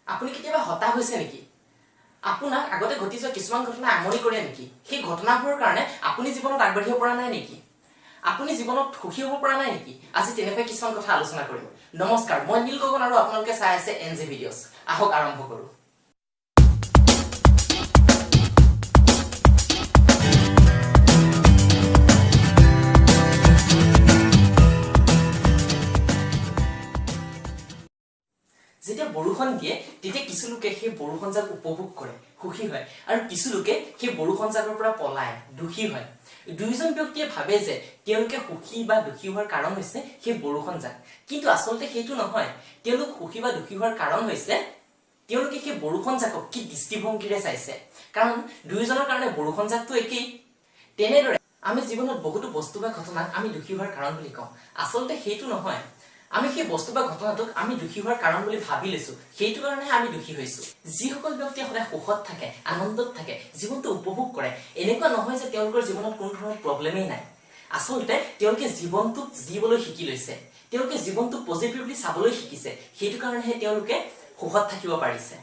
আপুনি কেতিয়াবা হতাশ হৈছে নেকি? আপোনাক আগতে ঘটি যোৱা কিছুমান ঘটনা আমনি কৰে নেকি? সেই ঘটনাবোৰৰ কাৰণে আপুনি জীৱনত আগবাঢ়িব পৰা নাই নেকি? আপুনি জীৱনত সুখী হ'ব পৰা নাই নেকি? আজি তেনেকুৱা কিছুমান কথা আলোচনা কৰিম। নমস্কাৰ, মই নীল গগন আৰু আপোনালোকে চাই আছে এন জে ভিডিঅ'ছ। আহক আৰম্ভ কৰোঁ। যেতিয়া বৰষুণ দিয়ে, তেতিয়া কিছু লোকে সেই বৰষুণ জাক উপভোগ কৰে, সুখী হয়, আৰু কিছু লোকে সেই বৰষুণ জাকৰ পৰা পলায়, দুখী হয়। দুয়োজন ব্যক্তিয়ে ভাবে যে তেওঁলোকে সুখী বা দুখী হোৱাৰ কাৰণ হৈছে সেই বৰষুণ জাক, কিন্তু আচলতে সেইটো নহয়। তেওঁলোক সুখী বা দুখী হোৱাৰ কাৰণ হৈছে তেওঁলোকে সেই বৰষুণ জাকক কি দৃষ্টিভংগীৰে চাইছে, কাৰণ দুয়োজনৰ কাৰণে বৰষুণ জাকটো একেই। তেনেদৰে আমি জীৱনত বহুতো বস্তু বা ঘটনাক আমি দুখী হোৱাৰ কাৰণ বুলি কওঁ, আচলতে সেইটো নহয়। আমি সেই বস্তু বা ঘটনাটোক আমি দুখী হোৱাৰ কাৰণ বুলি ভাবি লৈছো, সেইটো কাৰণেহে আমি দুখী হৈছো। যিসকল ব্যক্তিয়ে সদায় সুখত থাকে, আনন্দত থাকে, জীৱনটো উপভোগ কৰে, এনেকুৱা নহয় যে তেওঁলোকৰ জীৱনত কোনো ধৰণৰ প্ৰব্লেমেই নাই। আচলতে তেওঁলোকে জীৱনটোক জীবলৈ শিকি লৈছে, তেওঁলোকে জীৱনটোক পজিটিভলি চাবলৈ শিকিছে, সেইটো কাৰণেহে তেওঁলোকে সুখত থাকিব পাৰিছে।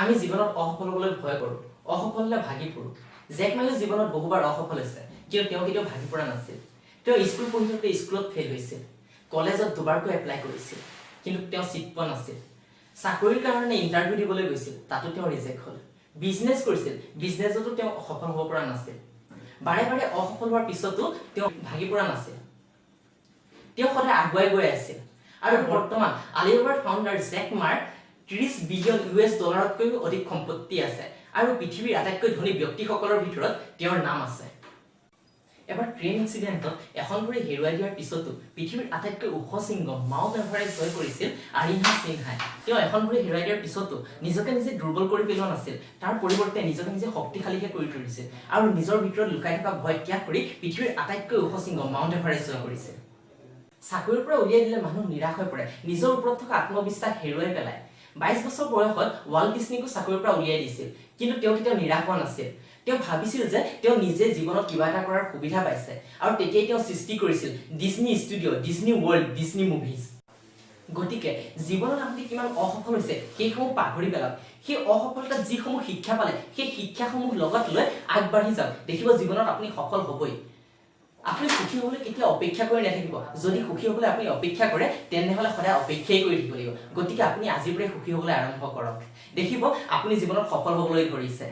আমি জীৱনত অসফল হ'বলৈ ভয় কৰোঁ, অসফল হ'লে ভাগি পৰোঁ। জেক মায়ো জীৱনত বহুবাৰ অসফল হৈছে, কিন্তু তেওঁ কেতিয়াও ভাগি পৰা নাছিল। তেওঁ স্কুল পঢ়ি থাকোঁতে স্কুলত ফেইল হৈছিল, কলেজত দুবাৰকৈ এপ্লাই কৰিছিল, কিন্তু তেওঁ চিট পোৱা নাছিল। চাকৰিৰ কাৰণে ইণ্টাৰভিউ দিবলৈ গৈছিল, তাতো তেওঁ ৰিজেক্ট হ'ল। বিজনেছ কৰিছিল, বিজনেছতো তেওঁ সফল হ'ব পৰা নাছিল। বাৰে বাৰে অসফল হোৱাৰ পিছতো তেওঁ ভাগি পৰা নাছিল, তেওঁ সদায় আগুৱাই গৈ আছিল। আৰু বৰ্তমান আলিবাবাৰ ফাউণ্ডাৰ জেক মাৰ 30 বিলিয়ন US ডলাৰতকৈও অধিক সম্পত্তি আছে আৰু পৃথিৱীৰ আটাইতকৈ ধনী ব্যক্তিসকলৰ ভিতৰত তেওঁৰ নাম আছে। এবাৰ ট্ৰেইন এক্সিডেণ্টত এখন ভৰি হেৰুৱাই দিয়াৰ পিছতো পৃথিৱীৰ আটাইতকৈ ওখ শৃংগ মাউণ্ট এভাৰেষ্ট জয় কৰিছিল আৰিহা সিনহাই। তেওঁ এখন ভৰি হেৰুৱাই দিয়াৰ পিছতো নিজকে নিজে দুৰ্বল কৰি পেলোৱা নাছিল, তাৰ পৰিৱৰ্তে নিজকে নিজে শক্তিশালীহে কৰি তুলিছিল আৰু নিজৰ ভিতৰত লুকাই থকা ভয় ত্যাগ কৰি পৃথিৱীৰ আটাইতকৈ ওখ শৃংগ মাউণ্ট এভাৰেষ্ট জয় কৰিছিল। চাকৰিৰ পৰা উলিয়াই দিলে মানুহ নিৰাশ হৈ পৰে, নিজৰ ওপৰত থকা আত্মবিশ্বাস হেৰুৱাই পেলায়। 22 বছৰ বয়সত ৱাল্ট ডিজনীকো চাকৰিৰ পৰা উলিয়াই দিছিল, কিন্তু তেওঁ কেতিয়াও নিৰাশ হোৱা নাছিল। তেওঁ ভাবিছিল যে তেওঁ নিজে জীৱনত কিবা এটা কৰাৰ সুবিধা পাইছে আৰু তেতিয়াই তেওঁ সৃষ্টি কৰিছিল Disney studio, Disney World, Disney movies. গতিকে জীৱনত আপুনি কিমান অসফল হৈছে সেইসমূহ পাহৰি পেলাওক। সেই অসফলতাত যিসমূহ শিক্ষা পালে সেই শিক্ষাসমূহ লগত লৈ আগবাঢ়ি যাওক, দেখিব জীৱনত আপুনি সফল হ'বই। আপুনি সুখী হ'বলৈ কেতিয়াও অপেক্ষা কৰি নাথাকিব। যদি সুখী হ'বলৈ আপুনি অপেক্ষা কৰে, তেনেহ'লে সদায় অপেক্ষাই কৰি থাকিব লাগিব। গতিকে আপুনি আজিৰ পৰাই সুখী হ'বলৈ আৰম্ভ কৰক, দেখিব আপুনি জীৱনত সফল হ'বলৈ ধৰিছে।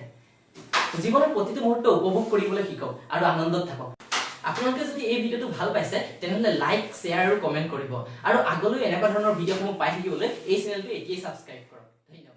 জীৱনৰ প্ৰতিটো মুহূৰ্ত উপভোগ কৰিবলৈ শিকক আৰু আনন্দত থাকক। আপোনালোকে যদি এই ভিডিঅ'টো ভাল পাইছে, তেনেহ'লে লাইক, শ্বেয়াৰ আৰু কমেণ্ট কৰিব আৰু আগলৈ এনেকুৱা ধৰণৰ ভিডিঅ'সমূহ পাই থাকিবলৈ এই চেনেলটো এতিয়াই ছাবস্ক্ৰাইব কৰক। ধন্যবাদ।